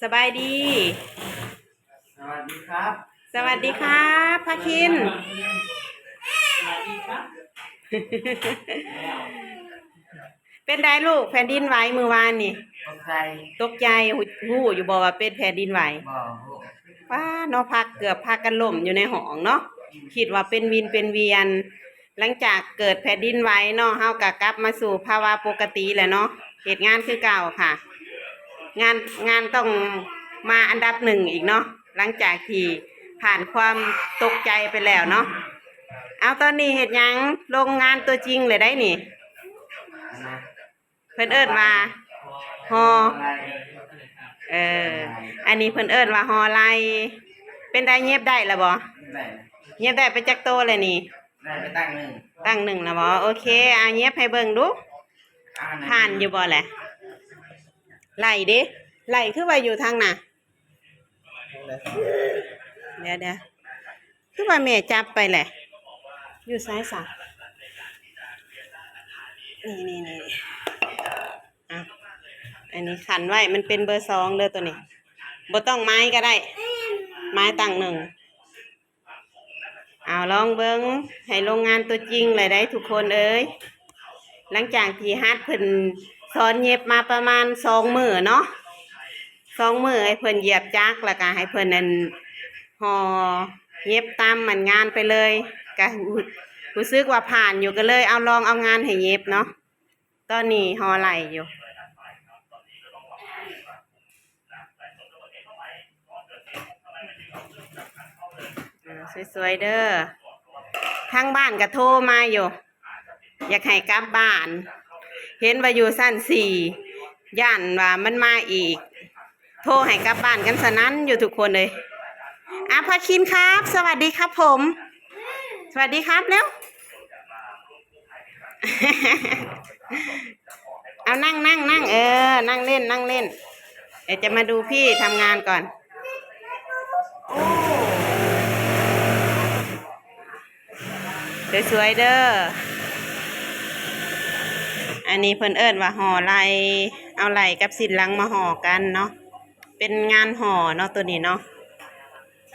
ສະບາຍດີ. ສະຫວັດດີຄັບ ສະຫວັດດີຄັບ ພາຄິນ. ສະຫວັດດີຄັບ. ເປັນໃດລູກ ແຜ່ນດິນໄຫວມື້ວານນີ້? ຕົກໃຈ ຕົກໃຈ. ຮູ້ ຮູ້ຢູ່ບໍ່ວ່າເປັນແຜ່ນດິນໄຫວ? ບໍ່ຮູ້. ປ້າເນາະ ພາ ເກືອບພາກັນລົ້ມຢູ່ໃນຫ້ອງເນາະ ອືມ ຄິດວ່າເປັນວິນເປັນວຽນ. ຫຼັງຈາກເກີດແຜ່ນດິນໄຫວເນາະ ເຮົາກໍກັບມາສູ່ພາວະປົກກະຕິແລ້ວເນາະ ເຮັດງານຄືເກົ່າຄ່ະ. ງານ ງານຕ້ອງມາອັນດັບໜຶ່ງອີກເນາະ ຫຼັງຈາກທີ່ຜ່ານຄວາມຕົກໃຈໄປແລ້ວເນາະ. ເອົາ ຕອນນີ້ເຮັດຫຍັງ? ລົງງານຕົວຈິງແລ້ວໄດ໋ນີ້. ເພິ່ນເອີ້ນວ່າຫໍ່ ເອີ ອັນນີ້ເພິ່ນເອີ້ນວ່າຫໍ່ໄລ່. ເປັນໃດ ເຫຢັບໄດ້ລະບໍ່? ເຫຢັບໄດ້ໄປຈັກໂຕແລ້ວນີ້? ໄດ້ໄປຕັ້ງໜຶ່ງ ຕັ້ງໜຶ່ງລະບໍ່? ໂອເຄ ເອົາ ເຫຢັບໃຫ້ເບິ່ງດູ ຜ່ານຢູ່ບໍ່ແຫຼະ? ໄລ່ເດ້ ໄລ່ຄືວ່າຢູ່ທາງໜ້າ. ດຽວໆ ຄືວ່າແມ່ຈັບໄປແຫຼະ ຢູ່ໃສສະ? ນີ້ໆໆ ອ່ະ ອັນນີ້ຂັນໄວ້ ມັນເປັນເບີສອງເດີໂຕນີ້ ບໍ່ຕ້ອງໝາຍກໍໄດ້ ໝາຍຕັ້ງໜຶ່ງ. ເອົາ ລອງເບິ່ງ ໃຫ້ລົງງານຕົວຈິງແລ້ວໄດ໋ທຸກຄົນເອີຍ. ຫຼັງຈາກທີ່ຫັດເພິ່ນສອນເຫຢັບມາປະມານສອງມື້ເນາະ ສອງມື້ໃຫ້ເພິ່ນຢຽບຈັກ ແລ້ວກະໃຫ້ເພິ່ນ ອັນ ຫໍ່ເຫຢັບຕາມ ອັນ ງານໄປເລີຍ ກະ ຮູ້ ຮູ້ສຶກວ່າຜ່ານຢູ່ ກໍເລີຍເອົາ ລອງເອົາງານໃຫ້ເຫຢັບເນາະ. ຕອນນີ້ຫໍ່ໄລ່ຢູ່. ອ່າ ສວຍໆເດີ. ທາງບ້ານກໍໂທມາຢູ່ ຢາກໃຫ້ກັບບ້ານ ເຫັນວ່າຢູ່ຊັ້ນສີ່ ຢ້ານວ່າມັນມາອີກ ໂທໃຫ້ກັບບ້ານກັນສະນັ້ນຢູ່ທຸກຄົນເອີຍ. ອ່າ ພາຄິນຄັບ ສະຫວັດດີຄັບຜົມ ສະຫວັດດີຄັບເລັວ. ເອົາ ນັ່ງ ນັ່ງ ນັ່ງ ເອີ ນັ່ງເລ່ນ ນັ່ງເລ່ນ. ດຽວຈະມາດູພີ່ທຳງານກ່ອນ. ສວຍໆເດີ. ອັນນີ້ເພິ່ນເອີ້ນວ່າຫໍ່ໄລ່ ເອົາໄລ່ກັບສິ້ນຫຼັງມາຫໍ່ກັນເນາະ ເປັນງານຫໍ່ເນາະ ໂຕນີ້ເນາະ.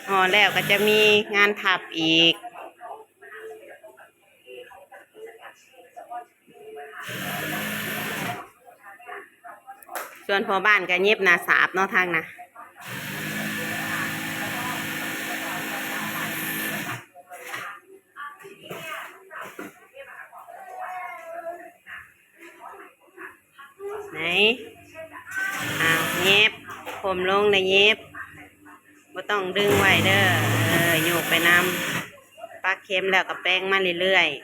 ຫໍ່ແລ້ວກໍຈະມີງານທັບອີກ. ສ່ວນພໍ່ບ້ານກໍເຫຢັບໜ້າສາບເນາະ ທາງໜ້າ. ໄຫນ ອ້າວ ເຫຢັບ ກົ້ມລົງ ໄດ້ເຫຢັບ ບໍ່ຕ້ອງດຶງໄວ້ເດີ. ເອີ ໂຍກໄປນຳ ປັກເຂັມແລ້ວກໍແປງມາເລື້ອຍໆ.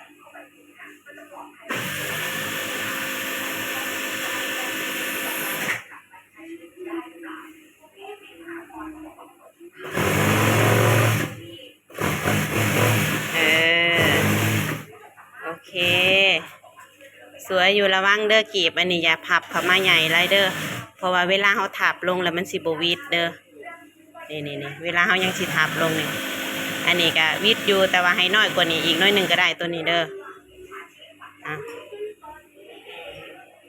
ເອີ ໂອເຄ ສວຍຢູ່. ລະວັງເດີ ກີບອັນນີ້ຢ່າພັບເຂົ້າມາໃຫຍ່ຫຼາຍເດີ ເພາະວ່າເວລາເຮົາທັບລົງແລ້ວມັນຊິບໍ່ຫວິດເດີ. ນີ້ໆໆ ເວລາເຮົາຍັງຊິທັບລົງນີ້ ອັນນີ້ກະຫວິດຢູ່ ແຕ່ວ່າໃຫ້ນ້ອຍກວ່ານີ້ອີກໜ້ອຍໜຶ່ງກໍໄດ້ ໂຕນີ້ເດີ. ອ່ະ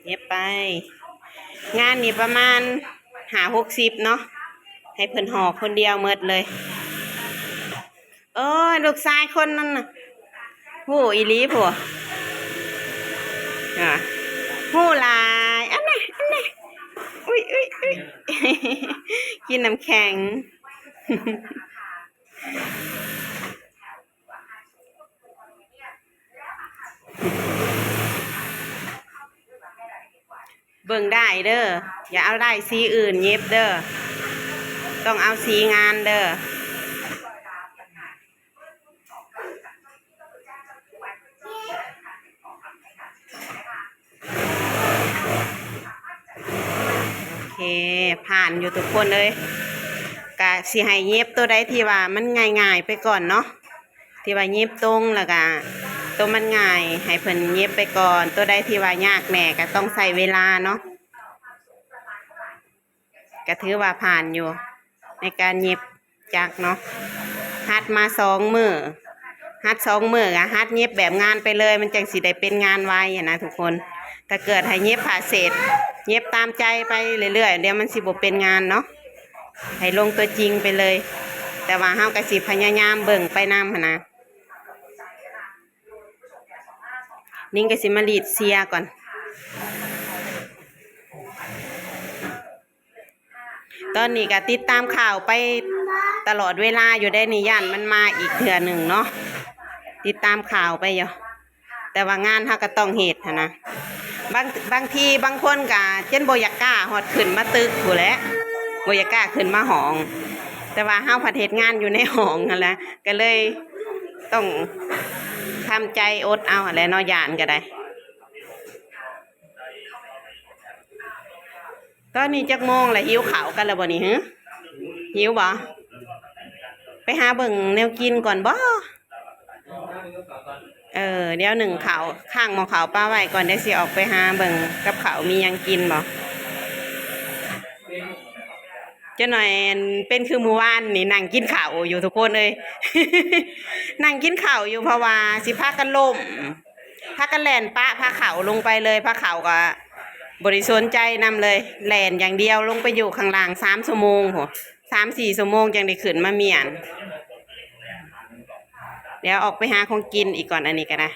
ເຫຢັບໄປ. ງານນີ້ປະມານຫ້າຫົກສິບເນາະ ໃຫ້ເພິ່ນຫໍ່ຄົນດຽວໝົດເລີຍ. ໂອ້ຍ ລູກຊາຍຄົນນັ້ນນະ ຮູ້ອີ່ຫຼີພຸ້ນ ອ່າ ຮູ້ຫຼາຍ. ອັນນະ ອັນນະ ອຸ້ຍ ອຸ້ຍ ອຸ້ຍ ກິນນ້ຳແຂງ. ເບິ່ງດ້າຍເດີ ຢ່າເອົາດ້າຍສີອື່ນເຫຢັບເດີ ຕ້ອງເອົາສີງານເດີ. ໂອເຄ ຜ່ານຢູ່ທຸກຄົນເອີຍ. ກະຊິໃຫ້ເຫຢັບໂຕໃດທີ່ວ່າມັນງ່າຍໆໄປກ່ອນເນາະ ທີ່ວ່າເຫຢັບຕົງ ແລ້ວກະໂຕມັນງ່າຍໃຫ້ເພິ່ນເຫຢັບໄປກ່ອນ ໂຕໃດທີ່ວ່າຍາກແດ່ກະຕ້ອງໃຊ້ເວລາເນາະ. ກະຖືວ່າຜ່ານຢູ່ໃນການເຫຢັບຈັກເນາະ. ຫັດມາສອງມື້ ຫັດສອງມື້ ກະຫັດເຫຢັບແບບງານໄປເລີຍ ມັນຈັ່ງຊິໄດ້ເປັນງານໄວຫັ້ນນະທຸກຄົນ. ຖ້າເກີດໃຫ້ເຫຢັບຜ້າເສດ ເຫຢັບຕາມໃຈໄປເລື້ອຍໆ ດຽວມັນຊິບໍ່ເປັນງານເນາະ. ໃຫ້ລົງຕົວຈິງໄປເລີຍ ແຕ່ວ່າເຮົາກໍຊິພະຍາຍາມເບິ່ງໄປນຳຫັ້ນນະ. ນິງກໍຊິມາລີດເຊຍກ່ອນ. ຕອນນີ້ກໍຕິດຕາມຂ່າວໄປຕະຫຼອດເວລາຢູ່ເດ້ນີ້ ຢ້ານມັນມາອີກເທື່ອໜຶ່ງເນາະ ຕິດຕາມຂ່າວໄປຢູ່ ແຕ່ວ່າງານເຮົາກໍຕ້ອງເຮັດຫັ້ນນະ. ບາງ ບາງທີບາງຄົນກໍຈົນບໍ່ຢາກກ້າຮອດຂຶ້ນມາຕຶກພຸ້ນແຫຼະ ບໍ່ຢາກກ້າຂຶ້ນມາຫ້ອງ ແຕ່ວ່າເຮົາພັດເຮັດງານຢູ່ໃນຫ້ອງຫັ້ນແຫຼະ ກໍເລີຍຕ້ອງທຳໃຈອົດເອົາຫັ້ນແຫຼະເນາະ ຢ້ານກໍໄດ້. ຕອນນີ້ຈັກໂມງລະ? ຫິວເຂົ້າກັນລະບໍ່ນີ້? ຫື ຫິວບໍ່? ໄປຫາເບິ່ງແນວກິນກ່ອນບໍ? ເອີ ດຽວໜຶ້ງເຂົ້າ ຄ້າງໝໍ້ເຂົ້າປະໄວ້ກ່ອນ ດຽວຊິອອກໄປຫາເບິ່ງກັບເຂົ້າມີຫຍັງກິນບໍ. ຈັກໜ້ອຍເປັນຄືມື້ວານນີ້ ນັ່ງກິນເຂົ້າຢູ່ທຸກຄົນເອີຍ ນັ່ງກິນເຂົ້າຢູ່ ເພາະວ່າຊິພາກັນລົ້ມ ພາກັນແລ່ນປະພາເຂົ້າລົງໄປເລີຍ ພາເຂົ້າກໍບໍ່ໄດ້ສົນໃຈນຳເລີຍ ແລ່ນຢ່າງດຽວ ລົງໄປຢູ່ຂ້າງລ່າງສາມຊົ່ວໂມງພຸ້ນ ສາມສີ່ຊົ່ວໂມງຈັ່ງໄດ້ຂຶ້ນມາມ້ຽນ. ດຽວອອກໄປຫາຂອງກິນອີກກ່ອນ ອັນນີ້ກໍໄດ້